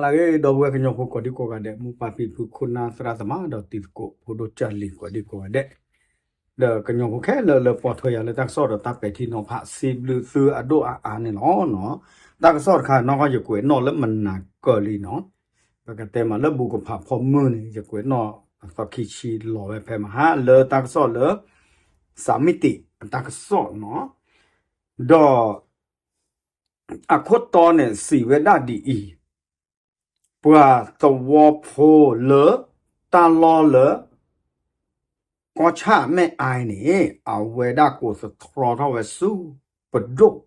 တၢ်ဂ့ၢ်ဒီပုၢ်ဝဲၢ်ကညီဖိကိးဒံကိးဂၤဒဲး, မိၢ်ပၢ်ဖံဖုခိၣ်နၢ်သရၣ်သမါ ဒီးတံၤသကိးဖိဒိၣ်ကၢ်လံၤကိးဒံကိးဂၤဒဲး, ဒီးကညီဖိခဲလၢာ်လၢပိာ်ထွဲယၤလၢတၢ်ကစီၣ်ဒီးတၢ်ပဲာ်ထံနီၤဖး စံးဘျုးသုအဒိၣ်အါအါန့ၣ်လီၤ. တၢ်ကစီၣ်တခါနီၢ်ကီၢ် ယကွဲးနီၣ်လၢမနၤကၢၢ်လံနီၤ, ပကတဲမးလၢဘူကဖးဖီမုၢ်န့ၣ် ယကွဲးနီၣ်အသီခံဆံလီၤဝဲဖဲမဟါလၢတၢ်ကစီၣ်လၢ စးမံတံးအတၢ်ကစီၣ်နီၤ, ဒီး အခိၣ်တီန့ၣ်စံးဝဲဒၣ်ဒ်အံၤ, ပှၤသဝီဖိလၢ တၢ်လီၢ်လၢ ကီၢ်ဆၣ်မဲၣ်အါန့ၣ် အဝဲဒၣ်ကိးသတြီထီၣ်ဝဲဆူပဒိၣ်,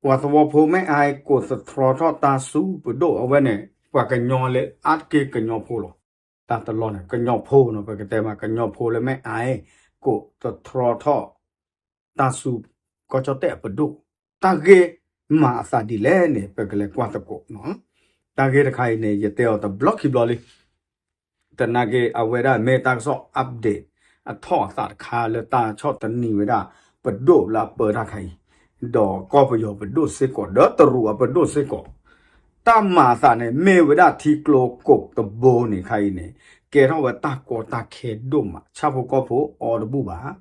ပှၤသဝီဖိမဲၣ်အါကိးသတြီထီၣ်တၢ်ဆူပဒိၣ် အဝဲန့ၣ် ပှၤကညီလၢအါတက့ၢ်ကညီဖိလီၤ. တၢ်တလီၢ်န့ၣ် ကညီဖိနီၤ, ပကတဲမးကညီဖိလၢမဲၣ်အါ ကိးသတြီထီၣ် တၢ်ဆူ ကီၢ်ကၠီၣ်တဲၣ်အပဒိၣ်, တၢ်ဂ့ၢ်မၤအသးဒ်လဲၣ်န့ၣ် ပကလဲၤကွၢ်သကိးနီၤ. တၢ်ဂ့ၢ်တခါအံၤန့ၣ် ယတဲအီၤတဘျီခံဘျီလံ. သနာ်က့ အဝဲဒၣ်မ့ၢ်တၢ်ကစီၣ် update အထီၣ်အသးတခါလၢတၢ်ဆီၣ်သနံးဝဲဒၣ် ပဒိၣ်လၢအပၢတၢ်ခါအံၤ, ဒီးကီၢ်ပယီၤပဒိၣ်စ့ၢ်ကီး ဒီးတရူးအပဒိၣ်စ့ၢ်ကီး, တၢ်မၤအသးန့ၣ် မ့ၢ်ဝဲဒၣ်ထံကျိကိးတဘိန့ၣ်ခါအံၤန့ၣ် ကဲထီၣ်ဝဲတၢ်ကီတၢ်ခဲဒိၣ်မး ဆၣ်ဖိကီၢ်ဖိအီတဘူၣ်ဘၣ်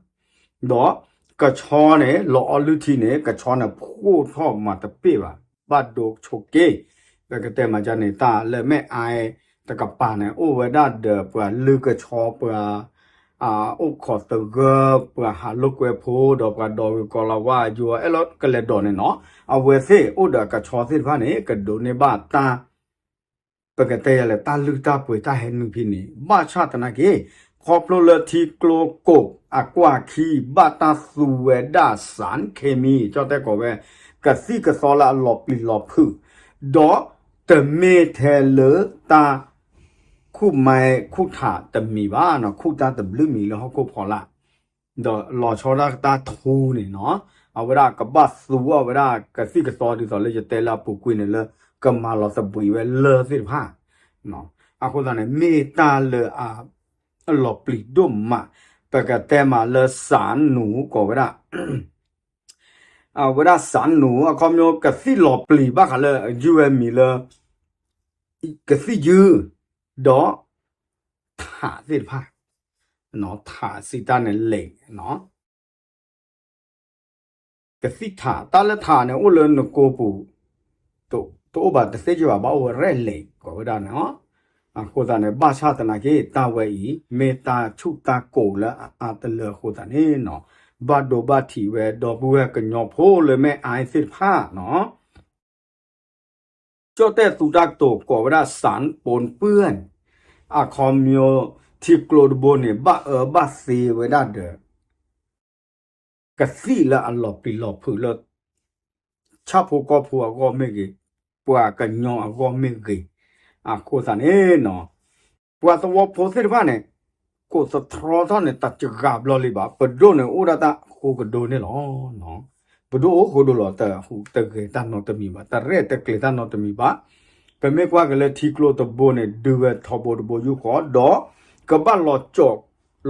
ဒီးကဆီန့ၣ် လီၤအီလုၢ်ထံန့ၣ် ကဆီန့ၣ်ဖှိၣ်ထီၣ်မၤတပ့ၢ်ဘၣ်, ဘၣ်ဒိဆိးက့, ပကတဲမးဒ်န့ၣ် တၢ်လၢမဲၣ်အါတကပၤန့ၣ် အိၣ်ဝဲဒၣ်ဒီးပှၤလုၢ်ကဆီ ပှၤ အိၣ်ခိးသဂၢၢ် ပှၤဟးလိာ်ကွဲဖိ ဒီးပှၤဒီးဂ့ၤကီၤလၤဝါယိၤအဲၣ်လီၤကလဲၤဒိးန့ၣ်နီၤ, အဝဲသ့ၣ်အိၣ်ဒီးကဆီသ့ၣ်တဖၣ်န့ၣ် ကဒိးန့ၢ်ဘၣ်တၢ် ပကတဲယၤလဲၣ် တၢ်လုၢ်တၢ်ပှ့ၤတၢ်ဟဲနုာ်ဖဲန့ၣ် ဘၣ်ဆၣ်သနာ်က့ ခီဖျိလၢထံကျိကိးအကွၢ်ခံ ဘၣ်တၢ်သူဝဲဒၣ် စၣ်ခ့မံ ကၠီၣ်တဲၣ်ကိးဝဲ ကသံၣ်ကသီလၢအလီၤပျံၤလီၤဖုး, ဒီးတမ့ၢ်ထဲလၢတၢ် ခူၣ်မဲခူၣ်ထးတမံၤဘၣ်နီၤ, ခူၣ်တၢ်တဘျုးမံၤလၢဟီၣ်ခိၣ်ဖီလာ် ဒီးလီၤဆီဒၣ်တၢ်ထူန့ၣ်နီၤ, အဝဲဒၣ်ကဘၣ်သူအီၤဝဲဒၣ်ကသံၣ်ကသီဒ်သိးလၢယတဲလၢအပူၤကွံာ်န့ၣ်လၢ ကမၤလီၤသဘှံးဝဲလၢၢ်သ့ၣ်တဖၣ်, အဃိသတးန့ၣ် မ့ၢ်တၢ်လၢအ အလီၤပျံၤဒိၣ်မး, ပကတဲမးလၢစၣ်နူၤကိးဝဲဒၣ် အဝဲဒၣ်စၣ်နူၤ အခီပညီကသံၣ်လီၤပျံၤဘၣ်ဃးလၢ ယုၢ်ဝဲမံၤလၢ ကသံၣ်ယုၢ် ဒီး ထးသ့ၣ်တဖၣ်, ထးစံးတၢ်န့ၣ် လိၣ် ကသံၣ်ထး တၢ်လၢထးန့ၣ် အိၣ်လၢနကိပူၤ တအိၣ်ဘၣ်တသ့ကဘၣ် ဘၣ်အိၣ်ဝဲရဲၣ်လိၣ် ကိးဝဲဒၣ်န့ၣ်လီၤ. အဃိသတးန့ၣ် ဘၣ်ဆၣ်သနာ်က့ တၢ်ဝဲအံၤ မ့ၢ်တၢ်ဆူၣ်တၢ်ကိၢ်လၢအအါတလၢအဃိသတးန့ၣ်နီၤ, ဘၣ်ဒိဘၣ်ထံးဝဲဒီပုၢ်ဝဲၢ်ကညီဖိလၢမဲၣ်အါသ့ၣ်တဖၣ်နီၤ ကၠီၣ်တဲၣ်သူတၢ်ကတိၤကိးဝဲဒၣ် စၣ်ပူၤပၢၢ် အခီပညီ ထံကျိတဘိန့ၣ် ဘၣ်အၢဘၣ်သီဝဲဒၣ်ဒီး ကသံၣ်လၢအလီၤပျံၤလီၤဖုးလၢ ဆၣ်ဖိကီၢ်ဖိအဂီၢ်မ့ၢ်ဂ့ၤ, ပှၤကညီအဂီၢ်မ့ၢ်ဂ့ၤ, အဃိသတးန့ၣ်နီၤ ပှၤသဝီဖိသ့ၣ်တဖၣ်န့ၣ် ကိးသတြီထီၣ်န့ၣ် တစှၤဘျီလံဘၣ်, ပဒိၣ်န့ၣ်အိၣ်ဒၣ်တၢ်ဃိကဒိန့ၣ်လီၤ. ပဒိၣ်အိၣ်ဃိဒိလီၤ တဟူးတဂဲၤတၢ်နီတမံၤဘၣ်, တရဲၣ်တကျဲၤတၢ်နီတမံၤဘၣ်. ပမ့ၢ်ကွၢ်က့ၤလၢထံကျိတဘိန့ၣ် ဒုးဝဲထီဘိတဘိယူၢ်ဃီ ဒီးကဘၣ်လီၤကၠီၣ်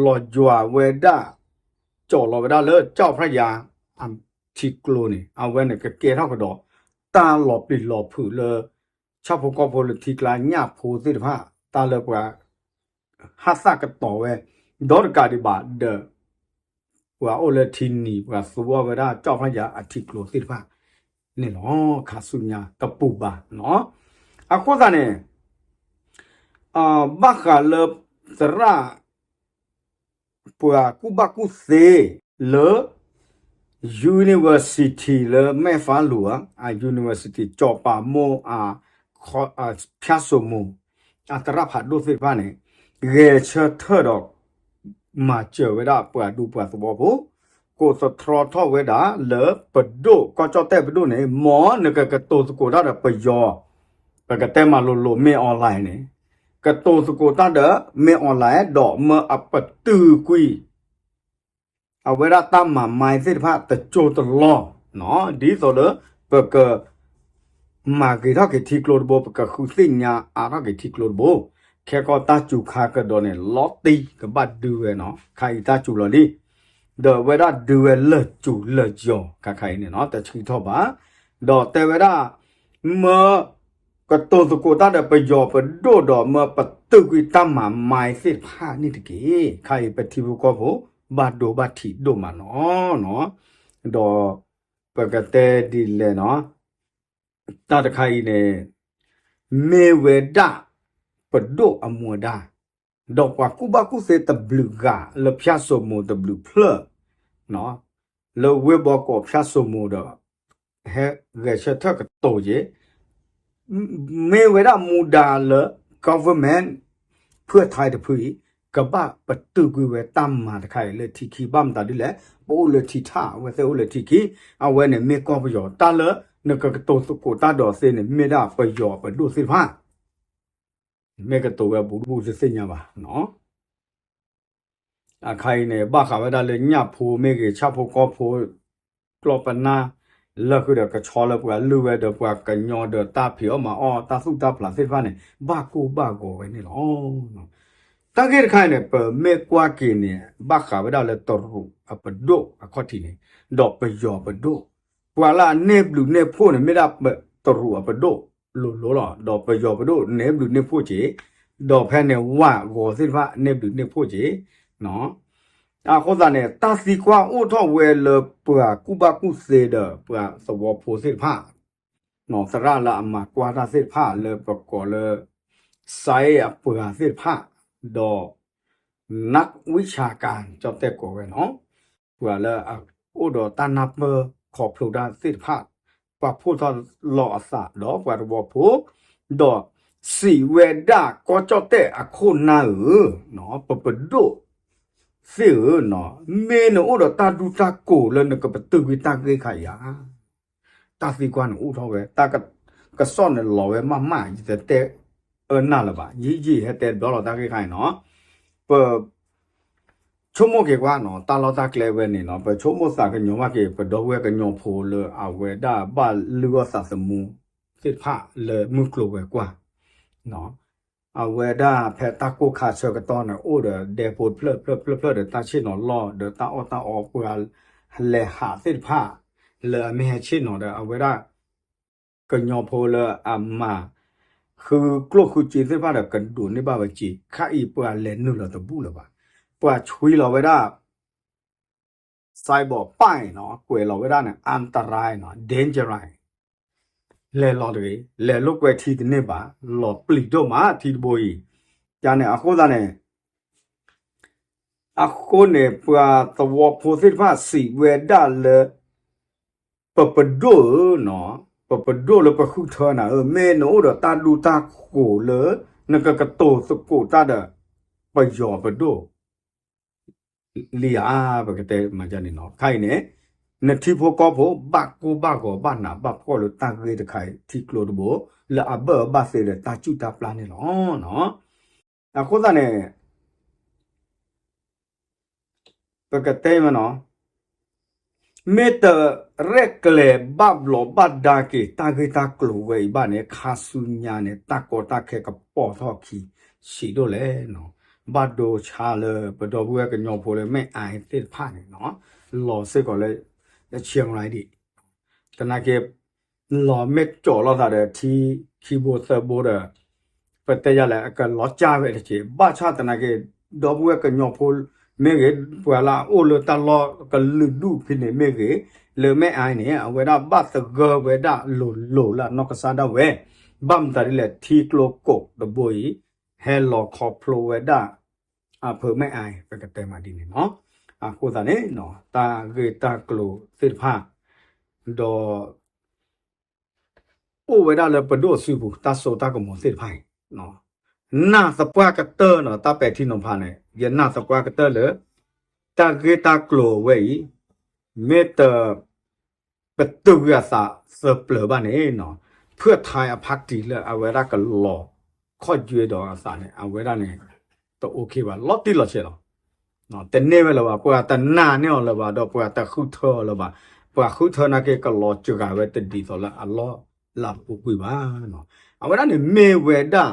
လီၤယွၤဝဲဒၣ် ကၠီၣ်လီၤဝဲဒၣ်လၢ ကၠီၣ်ဖးယၤ ထံကျိန့ၣ် အဝဲန့ၣ်ကကဲထီၣ်ကဒီး တၢ်လီၤပျံၤလီၤဖုးလၢ ဆၣ်ဖိကီၢ်ဖိလၢထံကျါညၣ်ဖိသ့ၣ်တဖၣ် တၢ်လၢပှၤ ဟးသၣ်ကတီၤဝဲ ဒီးတကးဒံးဘၣ်ဒီး ပှၤအိၣ်လၢထံနံၤ ပှၤသူအီၤဝဲဒၣ် ကၠီၣ်ဖးယၤအထံကျိသ့ၣ်တဖၣ်န့ၣ်လီၤ. ခါဆူညါတပူၤဘၣ်နီၤ. အဃိသတးန့ၣ် ဘၣ်ဃးလၢသရၣ် ပှၤကူၣ်ဘၣ်ကူၣ်သ့လၢ University လၢမဲၢ်ဖးလူၤဧါ, အ University ကၠီၤပၤမိၢ်အ ဖၠၣ်စိမိၤ အသရၣ်ဖးဒိၣ်သ့ၣ်တဖၣ်န့ၣ် ဂဲၤဆၢထၢၣ်ဒီး မၤစၢၤဝဲဒၣ်ပှၤဒူပှၤသဝီဖိ ကိးသတြီထီၣ်ဝဲဒၣ်လၢပဒိၣ် ကီၢ်ကၠီၣ်တဲၣ်ပဒိၣ်န့ၣ် မ်နကကတိၤသကိးတၢ်ဒီးပယီၤ ပကတဲမၤလိၤလိၤ မ့ၢ် online န့ၣ် ကတိၤသကိးတၢ်ဒီး မ့ၢ် online ဒီးမၢအပတုာ်ကွံာ် အဝဲဒၣ်တၢ်မၤမါသ့ၣ်တဖၣ်တစိၢ်တလီၢ်, ဒ်သိးလၢ ပက မၤဂ့ၤထီၣ်က့ၤထံကျိတဘိ ပကဃုသ့ၣ်ညါအါထီၣ်က့ၤထံကျိတဘိ, ခဲကီၢ်တၢ်စူၤခါကဒီးန့ၣ် လီၤတံၢ်ကဘၣ်ဒုးဝဲနီၤ, ခါအံၤတၢ်စူၤလီၤလံ, ဒီးအဝဲဒၣ်ဒုးဝဲလၢာ်စူၤလၢာ်ယီၤ ခါခါအံၤန့ၣ်နီၤ တဆှံထီၣ်ဘၣ်, ဒီးတဲဝဲဒၣ် မၢ ကတိၤသကိးတၢ်ဒီးပယီၤပဒိၣ်ဒီးမၢပတုာ်ကွံာ်တၢ်မၤမါသ့ၣ်တဖၣ်န့ၣ်တက့ၢ်. ခဲအံၤပထံဖိကီၢ်ဖိ ဘၣ်ဒိဘၣ်ထံးဒိၣ်မးနီၤ. ဒီးပကတဲဒ်လဲၣ်နီၤ, တၢ်တခါအံၤန့ၣ် မ့ၢ်ဝဲဒၣ်ပဒိၣ်အမူအဒါ, ဒီးပှၤကူၣ်ဘၣ်ကူၣ်သ့တဘျုးဂၤလၢဖၠၣ်စိမိၤတဘျုးဖျၢၣ် လၢဝ့ၢ်ဘီကီးဖၠၣ်စိမိၤဒီး ဟဲဂဲၤဆၢထၢၣ်ကတိၤက့ၤ မ့ၢ်ဝဲဒၣ်မူဒါလၢ government ဖုၣ်ထါတဖုအံၤ ကဘၣ်ပတုာ်ကွံာ်ဝဲတၢ်မၤတခါအံၤလၢထံခံ ဘၣ်မတၤဒ်လဲၣ်, ပအိၣ်လၢထံထၣ် အဝဲသ့ၣ်အိၣ်လၢထံခံ, အဝဲန့ၣ်မ့ၢ်ကီၢ်ပယီၤ တၢ်လၢနကကတိၤသကိးတၢ်ဒီးသ့န့ၣ် မ့ၢ်ဒၣ်ပယီၤပဒိၣ်သ့ၣ်တဖၣ် မ့ၢ်ကတိၤဝဲဘူးတဘူးတသ့ၣ်ညါဘၣ်နီၤ. အခါအံၤန့ၣ် ဘၣ်ဃးဝဲဒၣ်လၢညၣ်ဖိမ့ၢ်ဂ့ၤ ဆၣ်ဖိကီၢ်ဖိ ကျီၢ်ပနၢ် လၢဃုာ်ဒီးကဆီလၢပှၤလုၢ်ဝဲဒီးပှၤကညီဒီးတၢ်ဖံးအီၣ်မၤအီၣ်တၢ်သူၣ်တၢ်ဖျးသ့ၣ်တဖၣ်န့ၣ် ဘၣ်ကိၢ်ဘၣ်ဂီၤဝဲန့ၣ်လီၤ. တၢ်ဂ့ၢ်တခါအံၤန့ၣ် ပမ့ၢ်ကွၢ်က့ၤန့ၣ် ဘၣ်ဃးဝဲဒၣ်လၢတရူးအပဒိၣ်အခီၣ်ထံးန့ၣ် ဒီးပယီၤပဒိၣ်, ပှၤလၢအန့ၢ်ဘျုးန့ၢ်ဖှိၣ်န့ၣ် မ့ၢ်ဒၣ်တရူးအပဒိၣ်လိၤလိၤလီၤ. ဒီးပယီၤပဒိၣ်န့ၢ်ဘျုးန့ၢ်ဖှိၣ်က့ၤ, ဒီးဖဲန့ၣ်ဝးဂီၤသ့ၣ်တဖၣ်န့ၢ်ဘျုးန့ၢ်ဖှိၣ်က့ၤ အဃိသတးန့ၣ် တၢ်သံကွၢ်အိၣ်ထီၣ်ဝဲလၢပှၤကူၣ်ဘၣ်ကူၣ်သ့ဒီးပှၤသဝီဖိသ့ၣ်တဖၣ်, သရၣ်လၢအမၤကွၢ်တၢ်သ့ၣ်တဖၣ်လၢပကိးလၢ စဲအပှၤသ့ၣ်တဖၣ်, ဒီး နၢ်ဝံၣ်ဆၣ်ကၤ ကၠီၣ်တဲၣ်ကိးဝဲနီၤ, ပှၤလၢအအိၣ်ဒီးတၢ်နၢ်ပၢၢ်ခီဖျိတၢ်သ့ၣ်တဖၣ်, ပှၤဖှိၣ်ထီၣ်လီၤအသးဒီးပှၤသဝီဖိ, ဒီးစံးဝဲဒၣ်ကီၢ်ကၠီၣ်တဲၣ်အခိၣ်နၢ်ဧၢ, ပပဒိၣ်သ့ၣ်ဧၢ, မ့ၢ်နအိၣ်ဒီးတၢ်ဒူတၢ်ကိးလၢနကပတုာ်ကွံာ်တၢ်ဂ့ၢ်ခါအံၤဧါ. တၢ်သံကွၢ်န့ၣ်အိၣ်ထီၣ်ဝဲ, တၢ်ကစီၣ်န့ၣ်လီၤဝဲမးမး ယတတဲအၢနၢ်လၢၤဘၣ်, ယံာ်ယံာ်ဟဲတဲတဘျီလီၤတၢ်ဂ့ၢ်ခါအံၤနီၤ, ပ ဆိကမိၣ်က့ၤကွၢ်နီၤ, တၢ်လီၢ်တၢ်ကျဲဝဲန့ၣ်နီၤ, ပဆိကမိၣ်သးကညီၤဘၣ်က့ၤ ပဒီပုၢ်ဝဲၢ်ကညီဖိလၢအဝဲဒၣ်ဘၣ်လုၢ်အီၣ်သးသမူသ့ၣ်တဖၣ်လၢမုၢ်ကျိၤဝဲၤကွာ်, အဝဲဒၣ်ဖဲတၢ်ကိၢ်ခါဆၢကတီၢ်န့ၣ် အိၣ်ဒီးဒဲဖိတဖျၢၣ်ဖျၢၣ်ဖျၢၣ်ဖျၢၣ်ဒီးတၢ်ဆ့ၣ်နီၤလီၢ်ဒီးတၢ်အီၣ်တၢ်အီပှၤလဲၤဟးသ့ၣ်တဖၣ် လၢအမ့ၢ်ဟဲဆ့ၣ်နီၤဒီးအဝဲဒၣ် ကညီဖိလၢအမၤ ဃုကျိၣ်ဃုစ့သ့ၣ်တဖၣ်ဒီးကဒိးန့ၢ်ဘၣ်ဝဲစ့, ခဲအံၤပှၤလဲၤနုာ်လီၤတဘူၣ်လၢၤဘၣ်, ပှၤဆွံလီၤဝဲဒၣ် စဲဘီးပၢ်နီၤ, ကွဲးလီၤဝဲဒၣ်န့ၣ် အန္တရာယ်နီၤ, danger လဲၤလီၤတဂ့ၤ, လဲၤလိာ်ကွဲထံတန့ၢ်ဘၣ်, လီၤပျံၤဒိၣ်မးထံတဘိအံၤ, ကန့ၣ်အဃိသတးန့ၣ် အဃိန့ၣ် ပှၤသဝီဖိသ့ၣ်တဖၣ်စံးဝဲဒၣ်လၢ ပပဒိၣ်ဧၢ, ပပဒိၣ်လၢပဃုထၢနၤဧၢ, မ့ၢ်နအိၣ်ဒီးတၢ်ဒူတၢ်ကိးလၢ နကကတိၤသကိးတၢ်ဒီး ပယီၤပဒိၣ် လံဧါ, ပကတဲမၤဒ်န့ၣ်နီၤ, ခဲအံၤန့ၣ် နထံဖိကီၢ်ဖိ ဘၣ်ကိၢ်ဘၣ်ဂီၤဘၣ်နးဘၣ်ဖှီၣ်လၢတၢ်ဂ့ၢ်တခါအံၤ ထံကျိတဘိ လၢအဘၢၣ်အဘၣ်သ့လၢတၢ်စူၢ်တၢ်ပျၢ်န့ၣ်လီၤ. အဃိသတးန့ၣ် ပကတဲမ့ၢ်နီၤ, မ့ၢ်တရဲၣ်ကျဲၤဘၣ်ဘျီးဘၣ်ဒါက့ၤ တၢ်ဂ့ၢ်တၢ်ကျိၤဝဲအံၤဘၣ်န့ၣ် ခါဆူညါန့ၣ် တၢ်ကီတၢ်ခဲကပီၤထီၣ်ခံဆံးဒိၣ်လဲၣ်နီၤ, ဘၣ်ဒိဆါလၢပဒီပုၢ်ဝဲၢ်ကညီဖိလၢ မ့ၢ်အါသ့ၣ်တဖၣ်န့ၣ်နီၤ, လီၤစ့ၢ်ကီးလၢ ဆဲးရဒံး သနာ်က့ လီၤမ့ၢ်ကၠီၤလိာ်သးဒီးထံခံဘိသၢဘိဒီး ပတဲယၤလဲၣ် အကလီၤကၢ်ဝဲတက့ၢ်. ဘၣ်ဆၣ်သနာ်က့ ဒီပုၢ်ဝဲၢ်ကညီဖိမ့ၢ်ဂ့ၤ, ပှၤလၢအအိၣ်လၢတၢ်လီၢ်ကလုာ်ဒူၣ်ဖဲန့ၣ်မ့ၢ်ဂ့ၤ, လၢမ့ၢ်အါန့ၣ် အဝဲဒၣ်ဘၣ်သဂၢၢ်ဝဲဒၣ်လိၤလိၤလၢအနီၢ်ကစၢ်ဒၣ်ဝဲ, ဘၣ်မတၤဒ်လဲၣ် ထံကျိကိးတဘိအံၤ ဟဲလီၤခီဖျိဝဲဒၣ် အဖုမ့ၢ်အါ ပကတဲမးဒ်န့ၣ်နီၤ. အဃိသတးန့ၣ် တၢ်ဂ့ၢ်တၢ်ကျိၤသ့ၣ်တဖၣ် ဒီး အိၣ်ဝဲဒၣ်လၢပဒိၣ်စုပူၤ တၢ်စိတၢ်ကမီၤသ့ၣ်တဖၣ်အံၤ နာ်သပှၢ်ကတၢၢ်နီၤ, တၢ်ပဲာ်ထံနီၤဖးန့ၣ် ယနာ်သပှၢ်ကတၢၢ်လၢ တၢ်ဂ့ၢ်တၢ်ကျိၤဝဲအံၤ မ့ၢ်တ ပတုာ်ကွံာ်အသးသပျၢၤဘၣ်န့ၣ်နီၤ, ဖုၣ်ထါအဖါတံၢ်လၢအဝဲဒၣ်ကလီၤခီၣ်ယွဲဒီးအသးန့ၣ် အဝဲဒၣ်န့ၣ် တအိၣ်ခ့ဘၣ် လီၤတံၢ်လီၤဆဲးလီၤ. တန့ၢ်ဝဲလၢၤဘၣ်, ပှၤတနာ်န့ၢ်အီၤလၢၤဘၣ်, ဒီးပှၤတဃုထၢအီၤလၢၤဘၣ်, ပှၤဃုထၢနာ်က့ ကလီၤစှၤဝဲတဒ်သိးလၢအလီၢ်လၤပူၤကွံာ်ဘၣ်နီၤ. အဝဲဒၣ်န့ၣ်မ့ၢ်ဝဲဒၣ်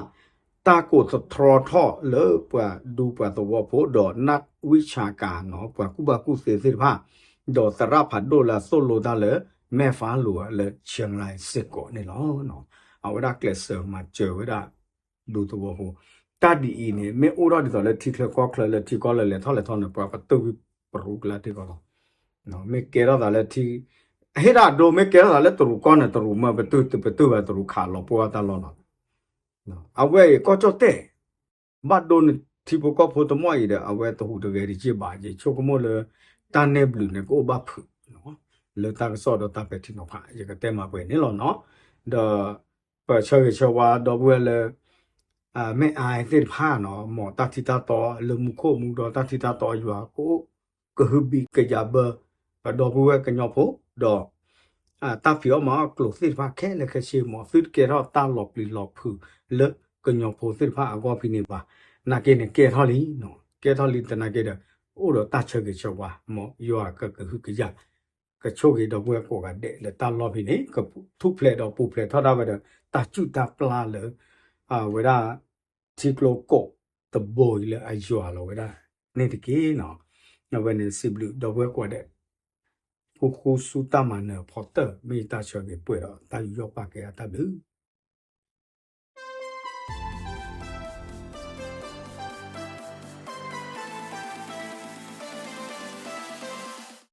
တၢ်ကိးသတြီထီၣ်လၢပှၤဒူပှၤသဝီဖိ ဒီးနၢ်ဝံၣ်ဆၣ်ကၤနီၤ, ပှၤကူၣ်ဘၣ်ကူၣ်သ့သ့ၣ်တဖၣ်, ဒီးသရၣ်ဖးဒိၣ်လၢအသိၣ်လိတၢ်လၢမဲၢ်ဖးလိၤလၢဆဲးရဒံးစ့ၢ်ကီးန့ၣ်လီၤ. အဝဲဒၣ်ကျဲးစၢးမၤစၢၤဝဲဒၣ် ဒူသဝီဖိ, တၢ်ဒ်အံၤန့ၣ် မ့ၢ်အိၣ်ထီၣ်ဒ်သိးလၢထံချၢကီၢ်ချၢလၢထံကီၢ်လၢလဲၤထီၣ်လဲၤထီန့ၣ် ပှၤကတုာ်ကွံာ်ပရူကလါတ့ၢ်ကီးလီၤ. မ့ၢ်ကဲထီၣ်သးလၢထံ, ဟ့ၣ်ဒၣ်ဒိ မ့ၢ်ကဲထီၣ်သးလၢတရူးကီၢ်န့ၣ် တရူးမၢပတုာ် ပတုာ်ဘၣ်တရူးခးလီၤပှီၢ်တၢ်လီၢ်လီၤ. အဝဲအံၤကီၢ်ကၠီၣ်တဲၣ် ဘၣ်ဒိန့ၣ်ထံဖိကီၢ်ဖိတမီၢ်အံၤဒီး အဝဲတဟူးတဂဲၤတက့ၢ်ဘၣ်, ယဆိကမိၣ်လၢ တၢ်နဲၣ်ဘျုးန့ၣ် ကအိၣ်ဘၣ်ဖုး လၢတၢ်ကစီၣ်ဒီးတၢ်ပဲာ်ထံနီၤဖး ယကတဲမၤပှဲၤန့ၣ်လီၤနီၤ. ဒီး ပဆၢဂ့ၤဆၢဝါဒီပုၢ်ဝဲၢ်လၢ မ့ၢ်အါသ့ၣ်တဖၣ်နီၤ မ်တၢ်ထံတၢ်တီလၢမူခိၣ်မူဒီးတၢ်ထံတၢ်တီယွၤကအိၣ် ကဟုဘံၣ်ကယာ်ဘၢ ပဒီပုၢ်ဝဲၢ်ကညီဖိ ဒီး တၢ်ဖံးအီၣ်မၤအီၣ်ကျိၤသ့ၣ်တဖၣ်ခဲလၢာ်ခဲဆ့ မ်သုတကဲထီၣ်တၢ်လီၤပျံၤလီၤဖုးလၢကညီဖိသ့ၣ်တဖၣ်အဂီၢ်ဖဲန့ၣ်ဘၣ်. နာ်က့န့ၣ်ကဲထီၣ်လံ, ကဲထီၣ်လံသနာ်က့ဒီး အိၣ်ဒီးတၢ်ဆၢဂ့ၤဆၢဝါ မ်ယွၤကကဟုကယာ် ကဆိၣ်ဂ့ၤဒီပုၢ်ဝဲၢ်ကိးဂၤဒဲးလၢတၢ်လီၢ်ဖဲန့ၣ် ကထူၣ်ဖျဲးဒီးပူၤဖျဲးထီၣ်ဒၣ်ဝဲဒီး တၢ်စူၢ်တၢ်ပျၢ်လၢ အဝဲဒၣ် ထံကျိကိးတဘိအံၤလၢအယွၤလီၤဝဲဒၣ်န့ၣ်တက့ၢ်နီၤ. အဝဲန့ၣ်စံးဘျုးဒီပုၢ်ဝဲၢ်ကိးဂၤဒဲး ဃူဃူဆူတၢ်မၤနၢၤဖီတၢၢ် မ့ၢ်တၢ်ဆၢဂ့ၤပှဲၤဒီးတၢ်ယူးယီၣ်ပာ်ကဲအတၢ်ဘျုး